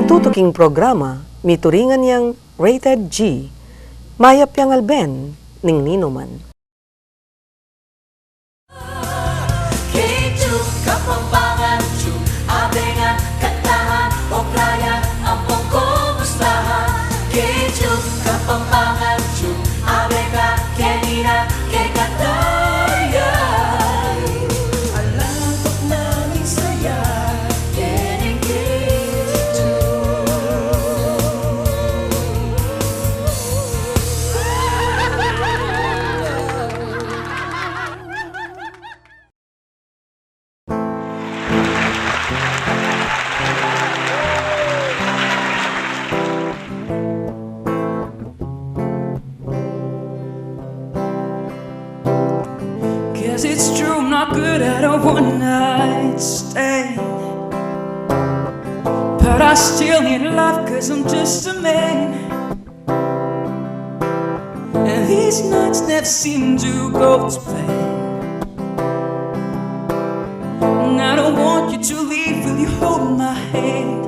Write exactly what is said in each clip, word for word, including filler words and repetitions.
Tutuking programa, mituringan yang rated G. Mayap yang alben ning ninuman. Ketchup Kapampangan, chup, abengan, kantahan, okrayan, ampong kumustahan. Ketchup Kapampangan, chup, abengan, keni na, kekatayan. Ala, tuknang saya, keni ketchup. 'Cause it's true, I'm not good at a one night stand. But I still need love, 'cause I'm just a man. And these nights never seem to go to plan. And I don't want you to leave, will you hold my hand?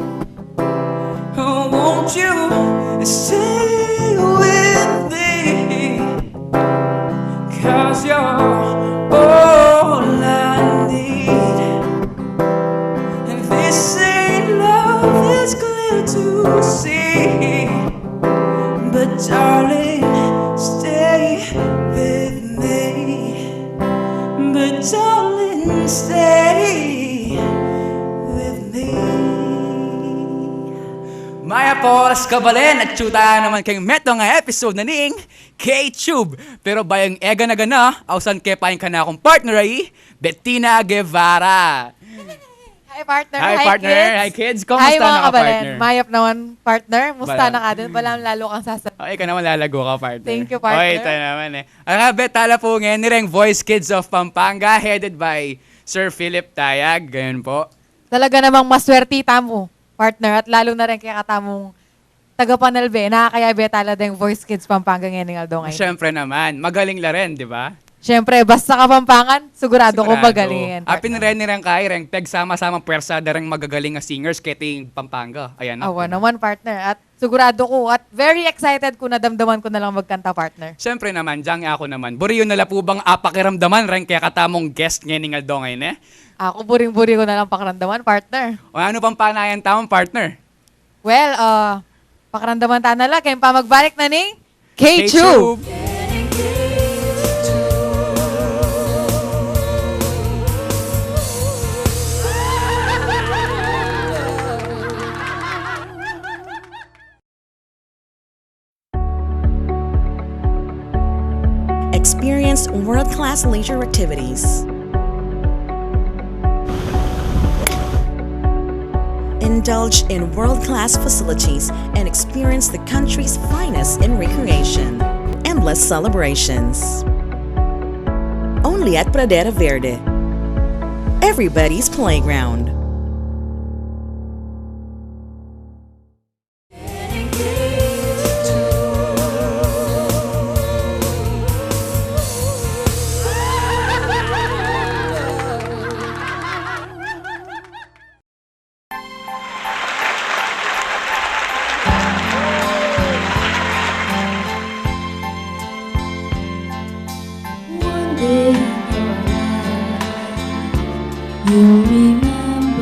Oh, won't you stay with me? 'Cause you're all I need. And this ain't love, it's clear to see. But darling, stay with me. But darling, stay with me. Mayap a oras, kabalen, atyu tana naman keng metung a episode na ning K-Tube. Pero bayu ing gana-gana, ausan ke pa ing kanakung partner a i Bettina Guevara. Hi, partner. Hi, partner. Hi, kids. Hi, kids. Kamusta na ka, partner? Mayap naman, partner. Musta na ka din? Balamu lalo kang sasabi. Ay, ika naman, lalago ka, partner. Thank you, partner. Oy, tayo naman eh. Ala, Bet, tala pu ngeni reng Voice Kids of Pampanga, headed by Sir Philip Tayag. Ganyan po. Talaga namang maswerte tamu, partner, at lalo na rin kaya katamung tagapanalbe, nakakayabe tala deng Voice Kids Pampanga ngening aldo ngeni. Siyempre naman, magaling la rin, di ba? Siyempre, basta Kapampangan, sigurado ku magaling yan, partner. Apin reni reng kai reng pegsama-samang pwersa da reng magagaling a singers keti Pampanga. Ayan, awa naman, partner. At sigurado ku, at very excited ku na damdaman ku na lang magkanta, partner. Siyempre naman, dyang aku naman. Buri yu na la pu bang apakiramdaman reng kekatamung guest ngening aldo ngeni, eh? Aku, buring-buri ku na lang pakiramdaman, partner. O, anu pang panayan tamu, partner? Well, uh, pakiramdaman ta na la keng pamagbalik na ning K-Tube. K-Tube. Experience world-class leisure activities. Indulge in world-class facilities and experience the country's finest in recreation. Endless celebrations. Only at Pradera Verde. Everybody's playground. One day in your life, you'll remember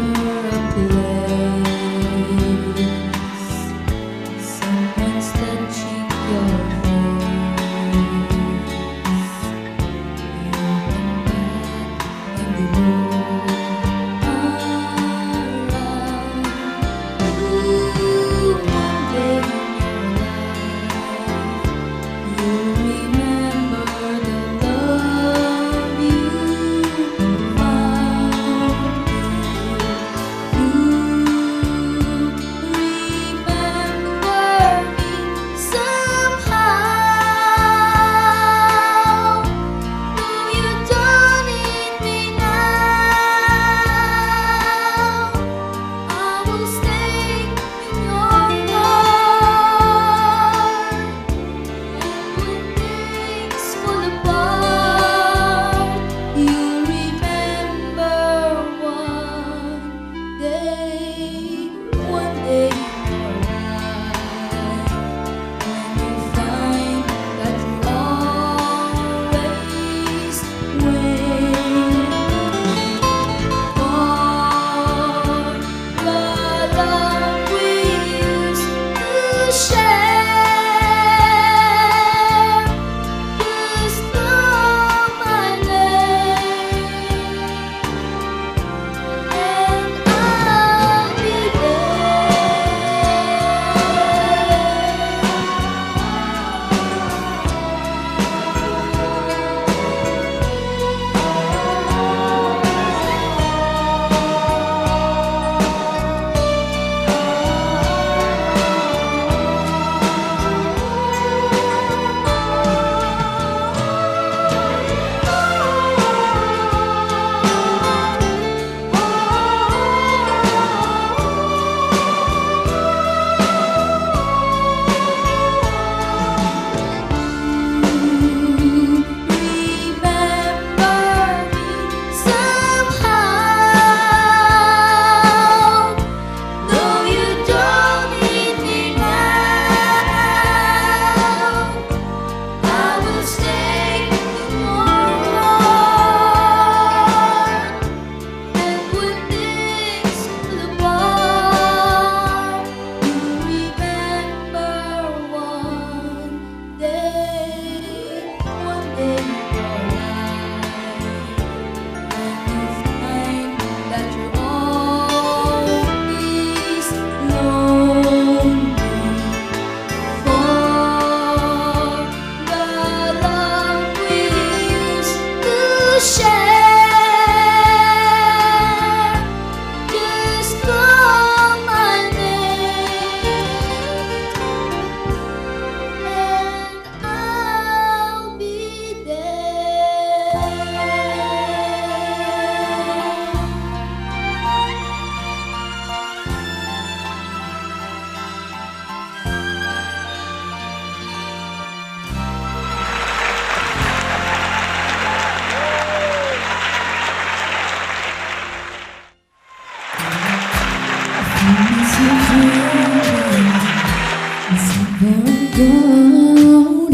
It's a burn down,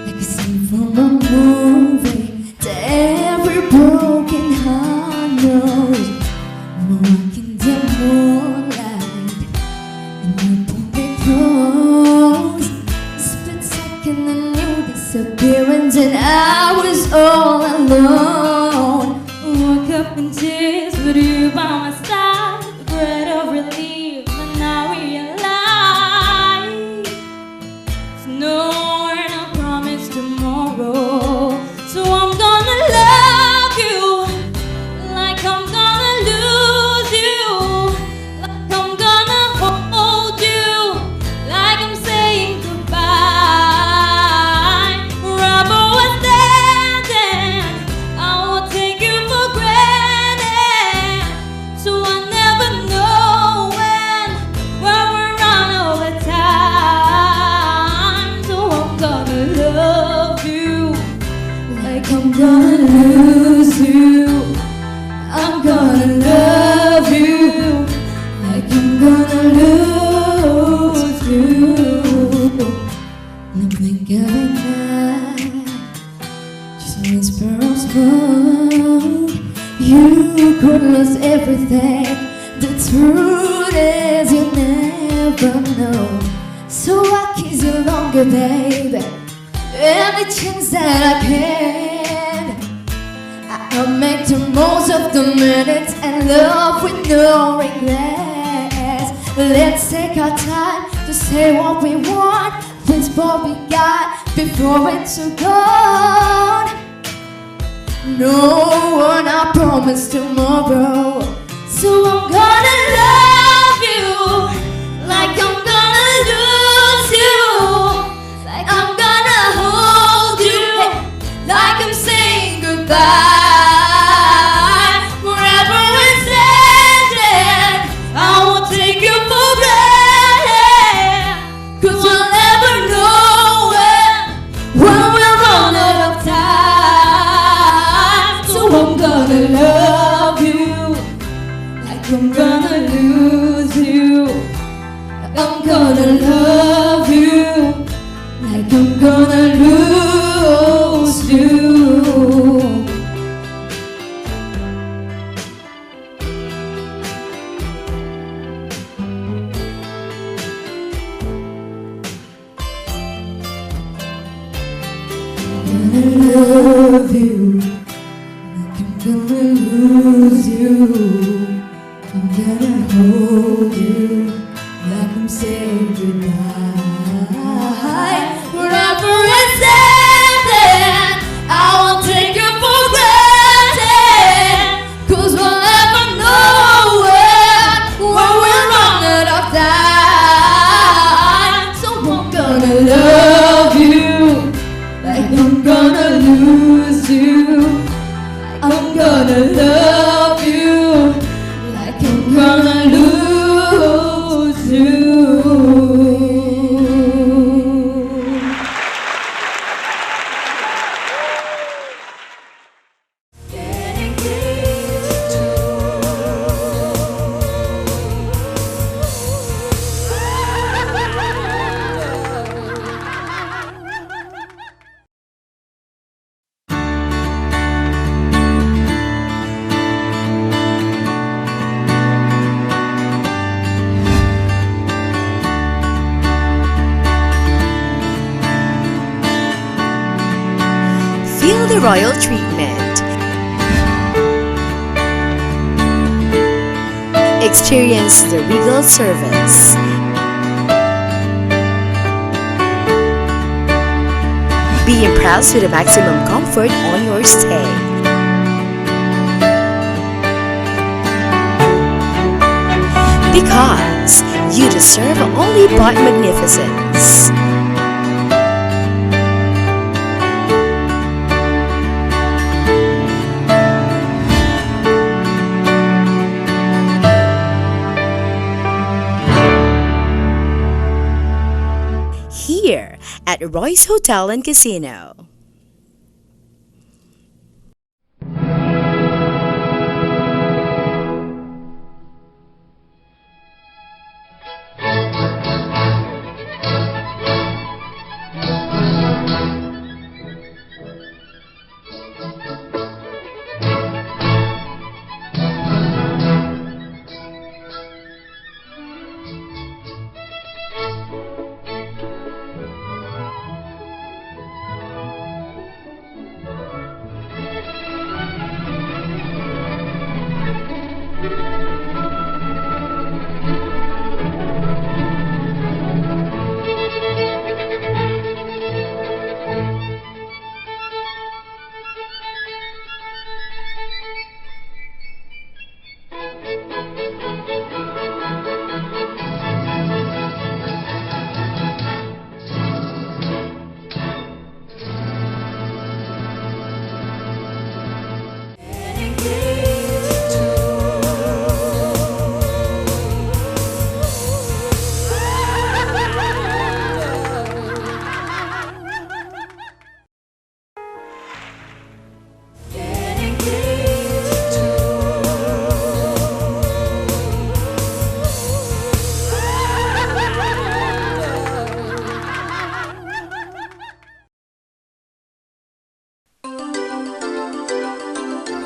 like a scene from a movie. To every broken heart knows, walking the moonlight, and you pull me close. Split second and you disappear, and then I was all alone. Woke up in tears with you by my side. The breath of relief, and I realize no one, I promise tomorrow. So I'm gonna love you like I'm gonna lose you, like I'm gonna hold you, like I'm saying goodbye. Wherever we're standing, I won't take you for granted. So I never know when, when we're on overtime. So I'm gonna love you like I'm gonna lose you. I'm gonna love you like I'm gonna lose you. In the blink of an eye, just a whisper of smoke. You could lose everything. The truth is, you never know. So I kiss you longer, baby. Any chance that I can, I'll make the most of the minutes and love with no regrets. Let's take our time to say what we want. Please, before we got, before it's gone. No one, I promise tomorrow. So I'm gonna love you like I'm gonna lose you. Like I'm gonna hold you, like I'm saying goodbye. Wherever we're standing, I won't take you for granted. 'Cause we'll never know when, when we'll run out of time. So I'm gonna love you like I'm gonna lose you. I'm gonna love you like I'm gonna lose you. Gonna love you like I'm gonna lose you. I'm gonna hold you like I'm saying goodbye. Wherever we're standing, I won't take you for granted. 'Cause we'll never know when, when we'll run out of time. So I'm gonna love you like I'm gonna lose you. I'm gonna love you like I'm gonna lose you. Feel the royal treatment. Experience the regal service. Be impressed with the maximum comfort on your stay. Because you deserve only but magnificence. Here at Royce Hotel and Casino.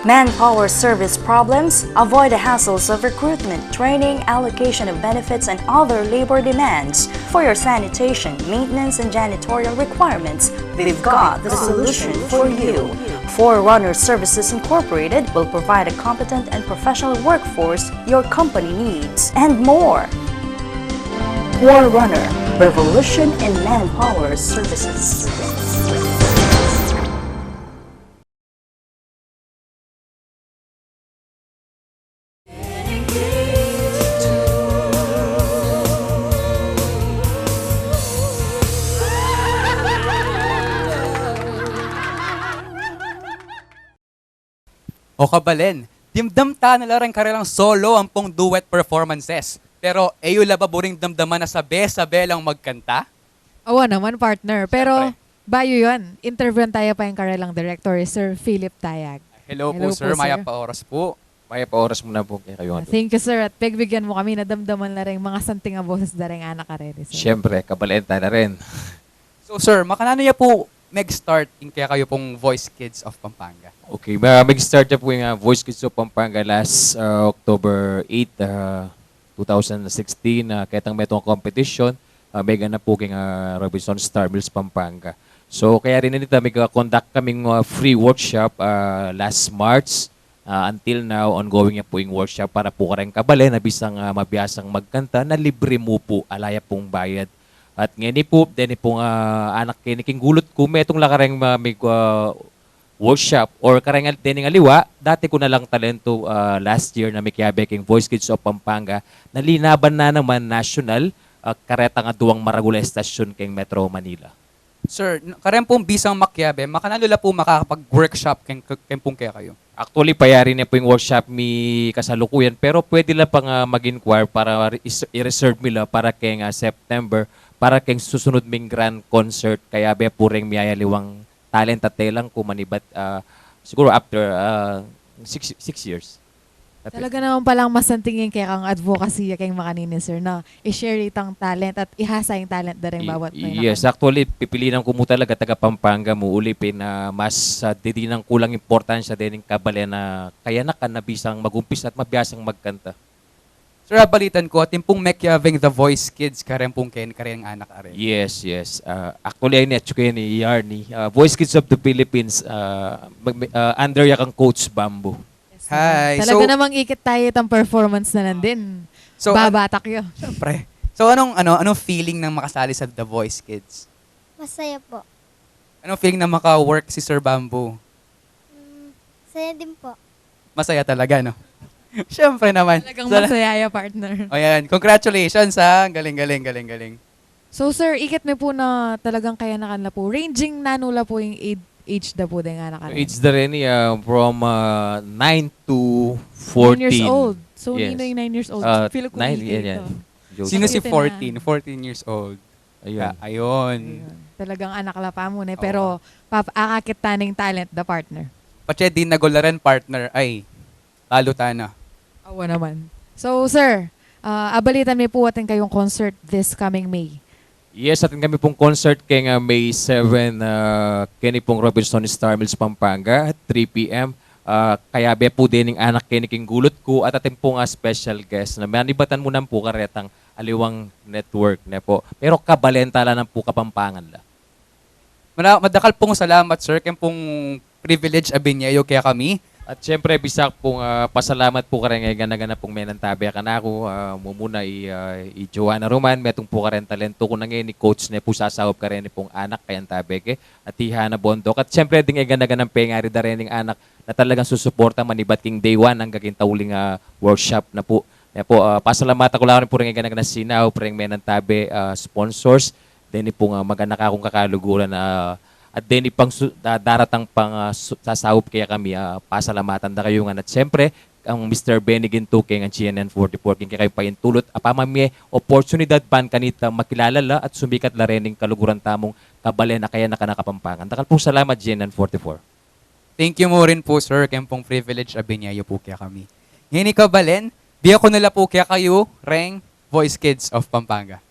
Manpower service problems? Avoid the hassles of recruitment, training, allocation of benefits, and other labor demands. For your sanitation, maintenance, and janitorial requirements, we've got the solution for you. Forerunner Services Incorporated will provide a competent and professional workforce your company needs, and more. Forerunner, revolution in manpower services. O kabalen, dimdam ta na la reng karelang solo ampong duet performances. Pero e yu la ba buring damdaman a sabe-sabe lang magkanta? Awa naman, partner. Pero siyempre, bayu yan, interviewan taya pa ing karelang director, Sir Philip Tayag. Hello po, sir. Mayap a oras po. Mayap a oras mu na po kekayu. Thank you, sir. At pegbigyan mu kami na damdaman la reng masanting a boses da reng anak a reni, sir. Siyempre, kabalen ta na rin. So, sir, makananu ya pu meg-start ing kekayu pung Voice Kids of Pampanga? Okay, ma-, meg-start ya pu ing, ah, Voice Kids of Pampanga last, ah, October eight, ah, two thousand sixteen, ah, ketang metung a competition, ah, meganap pu keng, ah, Robinson Star Mills, Pampanga. So, kaya rin nita, mig-conduct kaming, ah, free workshop, ah, last March. Ah, until now, ongoing ya pu ing workshop para pu kareng kabalen a bisang, ah, mabiasang magkanta na libre mu pu, ala ya pung bayad. At ngeni pu, deni pung, ah, anak keni king gulut ku, metung la kareng, ah, mig-, ah, workshop or kareng al-, dening aliwa, dati ku na lang talento, ah, last year na mikiabe king Voice Kids of Pampanga, na linaban na naman national, ah, karetang aduang maragul a estasyun keng Metro Manila. Sir, n-, kareng pung bisang makiabe, makananu la pu makakapag-workshop keng, keng pung kekayu? Actually, payari ne pu ing workshop mi kasalukuyan, pero pwede la pang, ah, mag-inquire para i-, i-reserve mi la para keng, ah, September, para keng susunod ming grand concert, kayabe pu reng miyayaliwang talent a telang ku manibat, ah, siguro after, ah, six, six years. Talaga naman palang masanting ing kekang advocacy ya keng makanini, sir, na i-share itang talent at ihasa ing talent da ring bawat may nakanini. Yes, actually, pipilinan ku mu talaga taga Pampanga mu, uli pin, ah, mas, ah, didinan ku lang importansya dening kabalen a kayanakan na bisang mag-umpisa at mabiasang magkanta. Sir, abalitan ku, atin pung mekiabeng The Voice Kids, kareng pung ken-, kareng anak a rin. Yes, yes. Ah, actually, ay ni atsu keni, Yarny. Ah, Voice Kids of the Philippines, ah, mag-, ah, under ya kang Coach Bamboo. Yes, sir. Hi. Talaga namang ikit taya itang performance na nandin. So, babatak yu. Siyempre. So, anong, ano, anong feeling ng makasali sa The Voice Kids? Masaya po. Anong feeling na maka-work si Sir Bamboo? Mm, saya din po. Masaya talaga, no? Siyempre naman. Talagang masaya ya, partner. O yan. Congratulations, ha. Galing, galing, galing, galing. So, sir, ikit mi pu na talagang kayanakan la pu. Ranging nanu la pu ing age, age da pu deng anak a reni? Age da reni, ah, from, ah, nine to fourteen. Nine years old. So, nino ing nine years old? Ah, feel ku nine, ikit yan, yan. Sino si fourteen? Fourteen years old. Ayun. Ayun. Talagang anak la pa mu ne, pero pap-, akakit ta ning talent da, partner. Patse dinagul la rin, partner. Ay, lalo tana. Awa naman. So, sir, ah, abalitan mi pu atin kayung concert this coming May. Yes, atin kami pung concert keng, ah, May seven, ah, keni pung Robinson Star Mills, Pampanga, three P M. Ah, kayabe pu dening anak keni king gulut ku at atin pung, ah, special guest na manibatan mu naman pu karetang aliwang network ne pu. Pero kabalen ta la naman pu, Kapampangan la. Mara-, madakal pung salamat, sir, keng pung privilege a binye yu kekami. At siyempre, bisa ku pung, ah, pasalamat pu kareng gana-gana pung menantabe kanaku, ah, mumuna i, ah, i Joanna Roman, metung pu kareng talento ku na ngeni, coach ne pu sasaup kareni pung anak, kayantabe ke, at i Hana Bondok. At siyempre, ding gana-ganang pengari da rening anak, na talagang susuporta manibat king day one anggang king tauling, ah, workshop na pu. Kaya pu, ah, pasalamatan ku la rin pu reng gana-ganang sinaup, reng menantabe, ah, sponsors, deni pung, ah, maganaka kung kakaluguran, ah, at deni pang su-, da-, daratang pang, ah, su-, sasaup kekami, ah, pasalamatan da kayu ngan. At siyempre, kang Mister Benny Ginto keng G N N forty-four, king kekayu paintulut a pamamie oportunidad ban kanita makilala la at sumikat la rening kaluguran tamung kabalen a kayanakan a Kapampangan. Dakal pung salamat, G N N forty-four. Thank you mu rin pu, sir, keng pung privilege a binye yu pu kekami. Ngeni kabalen, bie ku na la pu kekayu reng Voice Kids of Pampanga.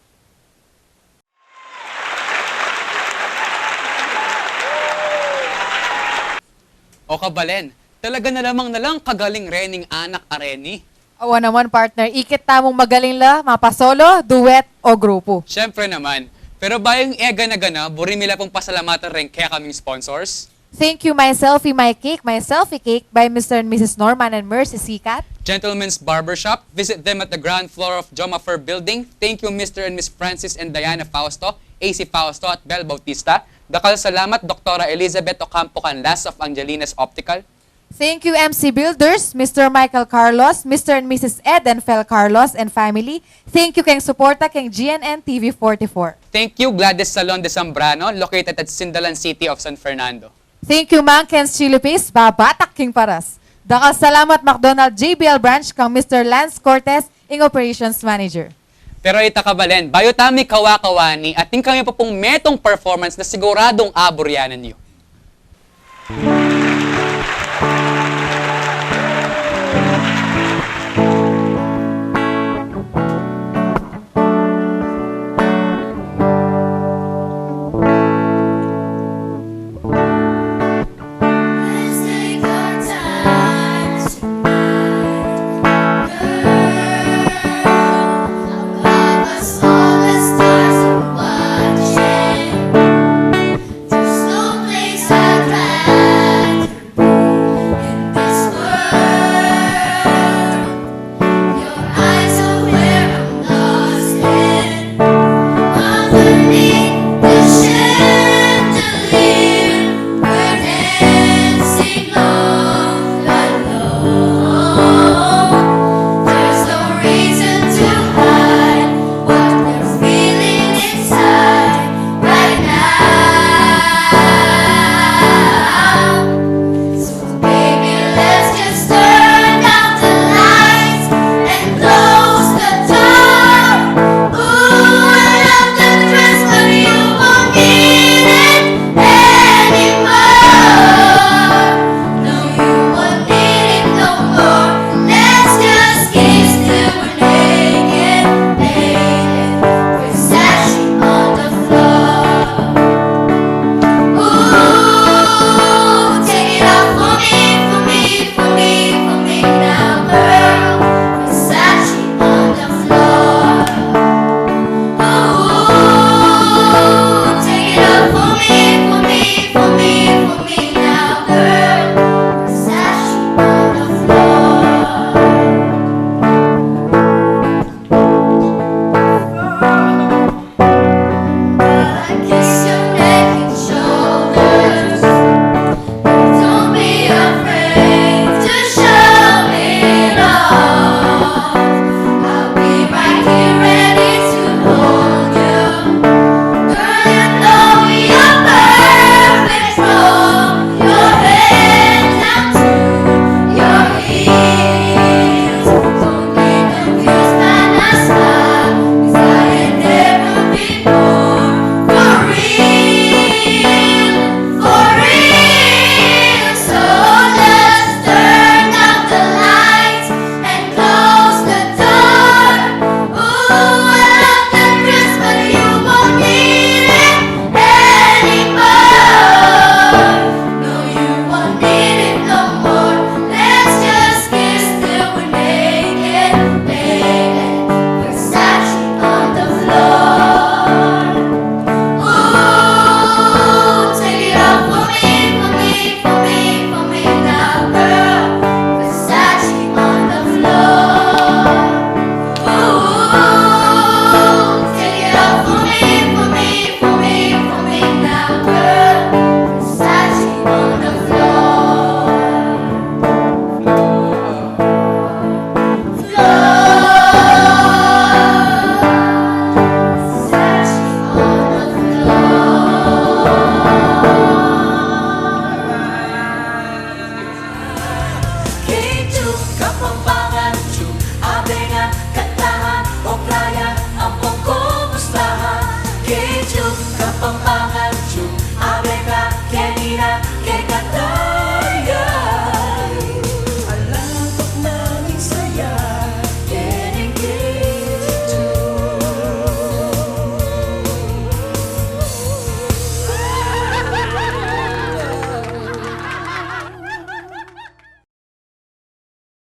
O kabalen, Talaga na lamang na lang kagaling rening anak a reni. Awa naman, partner, ikit tamung magaling la, mapasolo, duet, o grupo. Siyempre naman. Pero bayung e gana-gana, buri mi la pung pasalamatan reng kekaming sponsors. Thank you, My Selfie, My Cake, My Selfie Cake by Mister and Missus Norman and Mercy Sikat. Gentleman's Barbershop. Visit them at the ground floor of Joma Fur Building. Thank you, Mister and Miss Francis and Diana Fausto, A C Fausto at Bel Bautista. Dakal salamat, Doktora Elizabeth Ocampo Canlas of Angelina's Optical. Thank you, M C Builders, Mister Michael Carlos, Mister and Missus Ed and Fel Carlos and family. Thank you keng suporta keng G N N T V forty-four. Thank you, Gladys Salon de Zambrano, located at Sindalan City of San Fernando. Thank you, Mang Ken's Chili Paste, babatak king paras. Dakal salamat, McDonald J B L Branch, kang Mister Lance Cortez, ing Operations Manager. Pero ita kabalen, bayu ta mi kawa-kawani, atin kami pa pung metung performance na siguradung aburyanan yu.